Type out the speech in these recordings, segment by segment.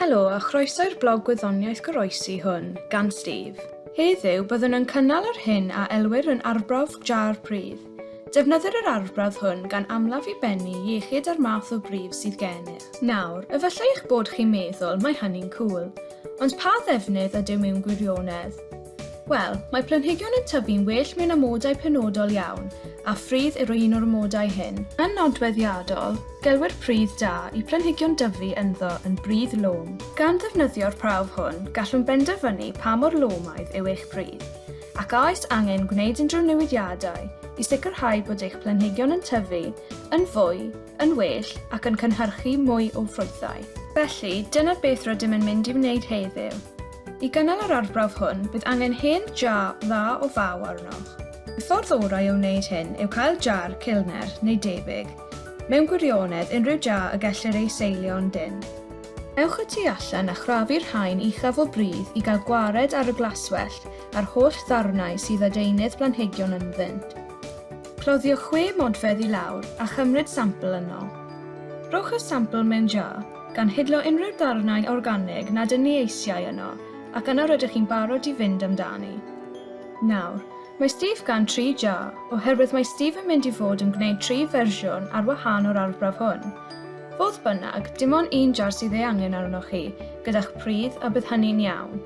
Helo a chroeso i'r blog gwyddoniaeth goroesi hwn gan Steve. Heddiw byddwn yn cynnal yr hyn a elwir yn arbrawf jar pridd. Defnyddir yr arbrawf hwn gan amlaf i bennu iechyd a'r math o brif sydd gennych. Nawr, efallai eich bod chi'n meddwl mae hynny'n cŵl, ond pa ddefnydd ydyw mewn gwirionedd? Wel, mae planhigion yn tyfu'n well mewn amodau penodol iawn, a phridd yw'r un o'r amodau hyn. Yn nodweddiadol, gelwir pridd da i planhigion dyfu ynddo yn bridd lôm. Gan ddefnyddio'r prawf hwn, gallwn benderfynu pa mor lômaidd yw eich pridd, ac a oes angen gwneud unrhyw newidiadau i sicrhau bod eich planhigion yn tyfu yn fwy, yn well ac yn cynhyrchu mwy o ffrwythau. Felly, dyna beth rydym yn mynd i wneud heddiw. I gynnal yr arbrawf hwn, bydd angen hen jar dda o faw arnoch. Y ffordd orau o wneud hyn yw cael jar Kilner neu debyg, mewn gwirionedd unrhyw jar y gellir ei seilio'n dynn. Ewch y tu allan a chrafu'r haen uchaf o bridd i gael gwared ar y glaswellt a'r holl ddarnau sydd â deunydd planhigion ynddynt. Cloddiwch chwe modfedd i lawr a chymryd sampl yno. Rhowch y sampl mewn jar, gan hidlo unrhyw ddarnau organig nad ŷn ni eisiau yno, ac yna rydych chi'n barod i fynd amdani. Nawr, mae Steve gan tri jar, oherwydd mae Steve yn mynd i fod yn gwneud tri fersiwn ar wahân o'r arbrawf hwn. Fodd bynnag, dim ond un jar sydd ei angen arnoch chi gyda'ch pridd a bydd hynny'n iawn.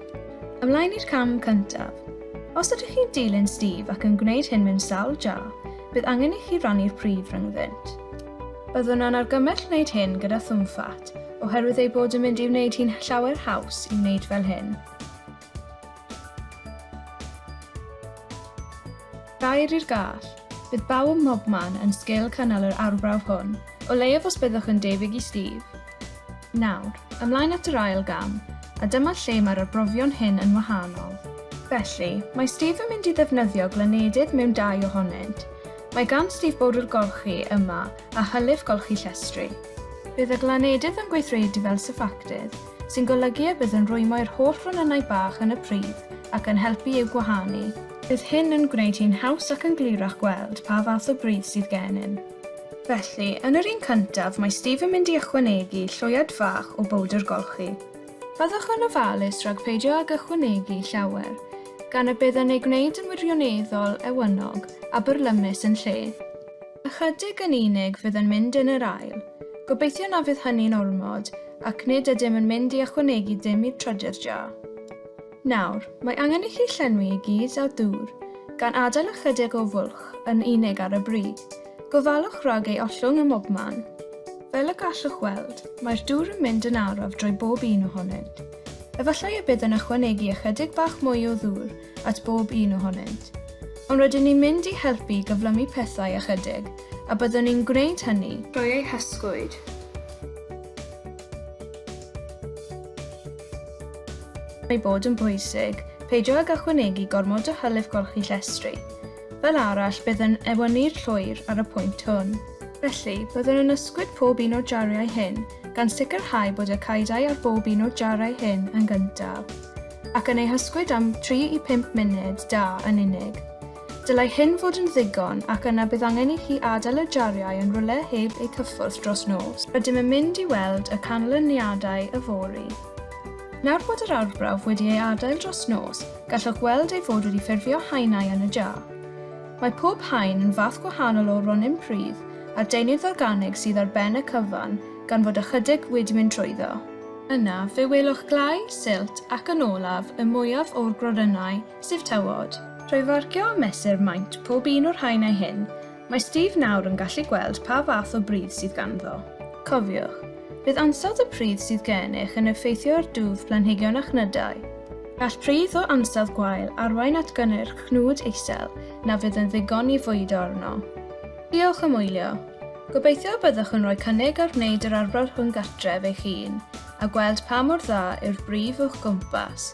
Ymlaen i'r cam cyntaf. Os ydych chi'n dilyn Steve ac yn gwneud hyn mewn sawl jar, bydd angen i chi rannu'r pridd rhyngddynt. Byddwn yn argymell wneud hyn gyda thwmffat, oherwydd ei bod yn mynd i wneud hi'n llawer haws i wneud fel hyn. Gair i'r gall. Bydd baw ym mhobman yn sgil cynnal yr arbrawf hwn, o leiaf os byddwch yn debyg i Steve. Nawr, ymlaen at yr ail gam, a dyma lle mae'r arbrofion hyn yn wahanol. Felly, mae Steve yn mynd i ddefnyddio glynedydd mewn dau ohonynt. Mae gan Steve bowdr golchi yma a hylif golchi llestri. Bydd y glanedydd yn gweithredu fel syffactydd, sy'n golygu y bydd yn rwymo i'r holl ronynnau bach yn y pridd ac yn helpu i'w gwahanu. Bydd hyn yn gwneud hi'n haws ac yn glirach gweld pa fath o bridd sydd gennym. Felly, yn yr un cyntaf mae Steve yn mynd i ychwanegu llwyad fach o bowdr golchi. Byddwch yn ofalus rhag peidio ag ychwanegu llawer, gan y bydd yn ei gwneud yn wirioneddol ewynnog a byrlymus yn lle. Ychydig yn unig fydd yn mynd yn yr ail. Gobeithio na fydd hynny'n ormod, ac nid ydym yn mynd i ychwanegu dim i'r trydydd jar. Nawr, mae angen i chi llenwi i gyd â dŵr, gan adael ychydig o fwlch yn unig ar y brig. Gofalwch rhag ei ollwng ym mhobman. Fel y gallwch weld, mae'r dŵr yn mynd yn araf drwy bob un ohonynt. Efallai y bydd yn ychwanegu ychydig bach mwy o ddŵr at bob un ohonynt. Ond rydyn ni'n mynd i helpu i gyflymu pethau ychydig, a byddwn ni'n gwneud hynny drwy ei hysgwyd. Mae bod yn bwysig peidio ag ychwanegu gormod o hylif golchi llestri. Fel arall, bydd yn ewynnu'r llwyr ar y pwynt hwn. Felly, byddwn yn ysgwyd pob un o'r jariau hyn, gan sicrhau bod y caedau ar bob un o'r jariau hyn yn gyntaf, ac yn eu hysgwyd am 3 i 5 munud da yn unig. Dylai hyn fod yn ddigon ac yna bydd angen i chi adael y jariau yn rhywle heb eu cyffwrdd dros nos. Rydym yn mynd i weld y canlyniadau yfory. Nawr bod yr arbrawf wedi ei adael dros nos, gallwch weld ei fod wedi ffurfio haenau yn y jar. Mae pob haen yn fath gwahanol o ronyn pridd a'r deunydd organig sydd ar ben y cyfan gan fod ychydig wedi mynd trwyddo. Yna, fe welwch glai, silt ac yn olaf, y mwyaf o'r grorynnau, sef tywod. Trwy farcio a mesur maint pob un o'r haenau hyn, mae Steve nawr yn gallu gweld pa fath o bridd sydd ganddo. Cofiwch, bydd ansawdd y pridd sydd gennych yn effeithio ar dwf planhigion a chnydau. Gall pridd o ansawdd gwael arwain at gynnyrch cnwd isel na fydd yn ddigon i fwydo arno. Diolch am wylio. Gobeithio y byddwch yn rhoi cynnig ar wneud yr arbrawf hwn gartref eich hun a gweld pa mor dda yw'r brif o'ch gwmpas.